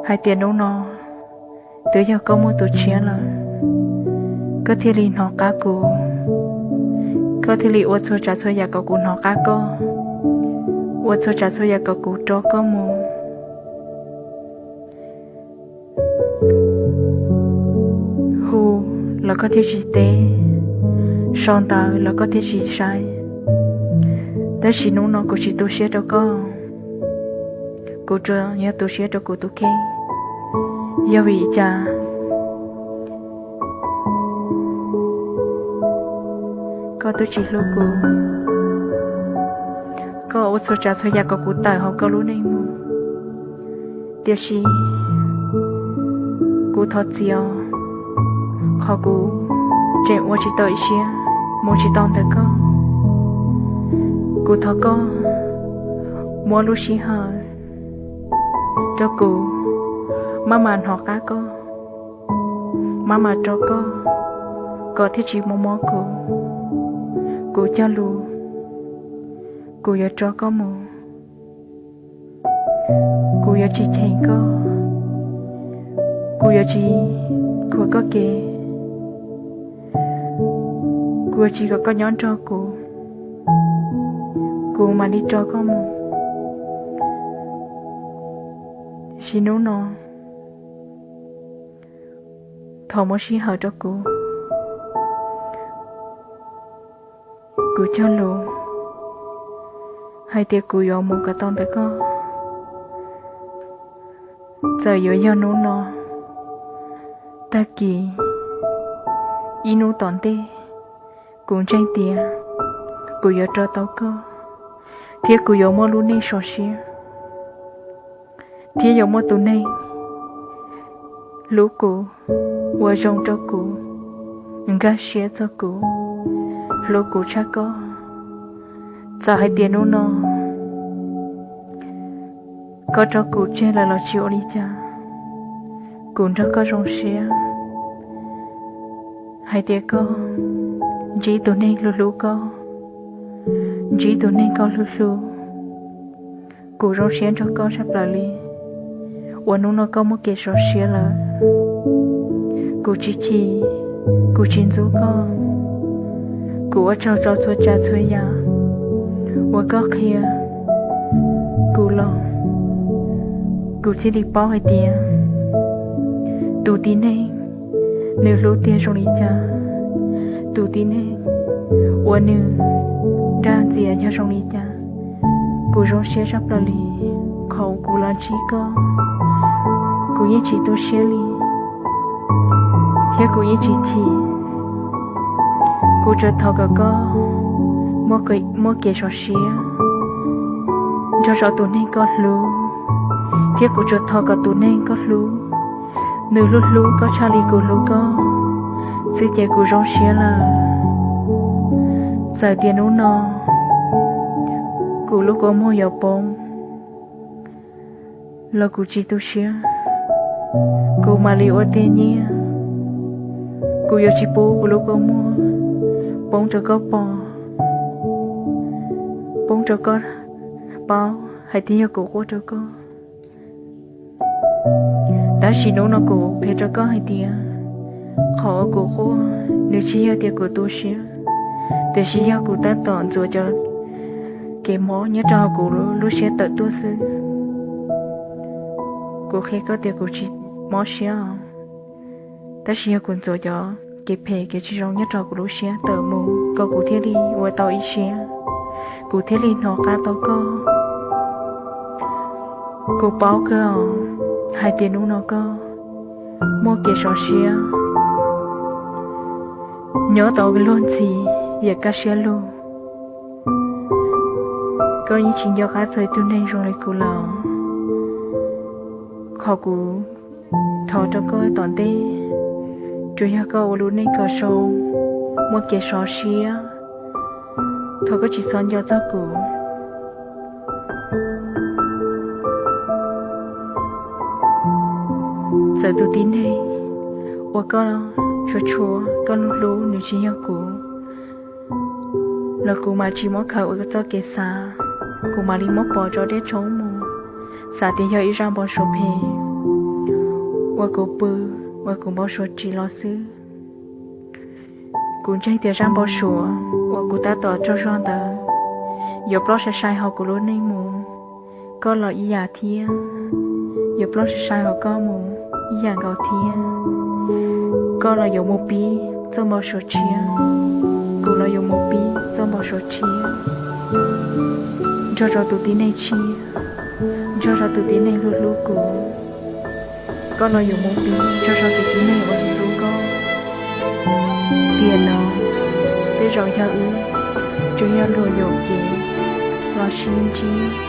Hais tias hnub no twb yog koj muaj tus tshiab lawm, koj thiaj li hnov qab kuv, koj thiaj li ua txhua tsav txhua yam kom kuv hnov qab koj, ua txhua tsav txhua yam kom kuv rov koj mus. Hu los koj thiaj tsis teb, sau ntawv los koj thiaj tsis saib. Tab sis hnub no kuv tsis tu siab rau koj, kuv tsuas yog tu siab rau kuv tus kheej. Yog vim li cas koj twb tsis hlub kuv? Koj ua txhua tsav txhua yam kom kuv tawm hauv koj lub neej mus, tiam sis kuv thov txim os, qhov kuv tseem ua tsis tau ib siab mus tsis tau ntawm koj. Kuv thov koj muab lub sij hawm rau kuv, maj mam hnov qab koj, maj mam rau koj, kom thiaj tsis mob mob kuv. Kuv cog lus, kuv yuav rau koj mus. Kuv yuav tsis cheem koj, kuv yuav tsis khuam koj kev, kuv yuav tsis kom koj nyob nrog kuv, kuv mam li rau koj mus. Tiam sis hnub no thov muab sij hawm rau kuv. Kuv cog lus hais tias kuv yuav mus kom tau ntawm koj. Txawm yuav yog hnub no, tag kis, ib hnub tom ntej, kuv ntseeg tias kuv yuav rau tau koj, thiab kuv yuav muaj lub neej sov siab, thiab yuav muaj tus neeg hlub kuv, ua zoo rau kuv, nkag siab txog kuv, hlub kuv tshaj koj. Txawm hais tias hnub no koj rau kuv tseg lawm los tsis ua li cas, kuv nrog koj zoo siab hais tias koj ntsib tus neeg hlub hlub koj, ntsib tus neeg koj hlub hlub. Kuv zoo siab nrog koj tshaj plaws li uas hnub no koj muaj kev sov siab lawm. Kuv tsis chim, kuv tsis ntxub koj. Kuv ua tsaug rau txhua tsav txhua yam uas koj qhia kuv los, kuv thiaj li paub hais tias tus tib neeg nws hlub tiag zoo li cas, tus tib neeg uas nws dag ntxias yog zoo li cas. Kuv zoo siab tshaj plaws li qhov uas kuv los ntsib koj. Kuv yeej tsis tu siab li, thiab kuv yeej tsis chim. Kuv tsuas thov kom koj muaj kev sov siab nrog rau tus neeg koj hlub, thiab kuv tsuas thov kom tus neeg koj hlub, nws hlub hlub koj tshaj li kuv hlub koj xwb ces kuv zoo siab lawm. Txawm tias hnub no kuv lub kua muag yuav poob los kuv tsis tu siab, kuv mam li ua tiag nyiaj. Kuv yuav tsis pub kuv lub kua muag poob rau koj pom, poob rau koj paub hais tias yog kuv quaj rau koj. Tab sis hnub no kuv qhia rau koj hais tias qhov uas kuv quaj nws tsis yog tias kuv tu siab, tiam sis yog kuv tab tom ntxuav cov kev mob nyob rau hauv kuv lub siab tawm tuaj xwb. Kuv qhia koj tias kuv tsis mob siab os, tab sis yog kuv ntxuav cov kev phem kev tsis zoo nyob rau kuv lub siab tawm mus kom kuv thiaj li ua tau ib siab, kuv thiaj li hnov qab tau koj. Kuv paub kawg os, hais tias hnub no koj muaj kev sov siab nyob tau luag ntxhi yam kaj siab lug. Koj yeej tsis nco qab txog ib tug neeg zoo li kuv lawm. Qhov kuv thov rau koj tom ntej, tsuas yog koj ua lub neej kom zoo, muaj kev sov siab. Thov koj tsis txhob nco txog kuv. Txawm tus tib neeg uas koj tshua tshua koj hlub hlub nws tsis yog kuv los kuv mam tsis muab khaws ua txoj kev xav, kuv mam li muab pov tso deb tshoob mus, xav tias yog ib zaj npau suav phem. uas kuv pw, uas kuv npau suav tsim los xwb. Kuv ntseeg tias zaj npau suav uas kuv tab tom tsaug zog ntawd yuav plob sai sai hauv kuv lub neej mus. Koj los ib yam thiab, yuav plob sai sai hauv koj mus ib yam nkaus thiab. Koj los yuav mus pib txoj npau suav tshiab, kuv los yuav mus pib txoj npau suav tshiab. Nrog rau tus tib neeg tshiab, nrog rau tus tib neeg hlub hlub kuv. Koj los yuav mus pib nrog rau tus tib neeg uas hlub koj. Tiam no, tej zaum yog wb tseem yog luag yuam kev los sib ntsib.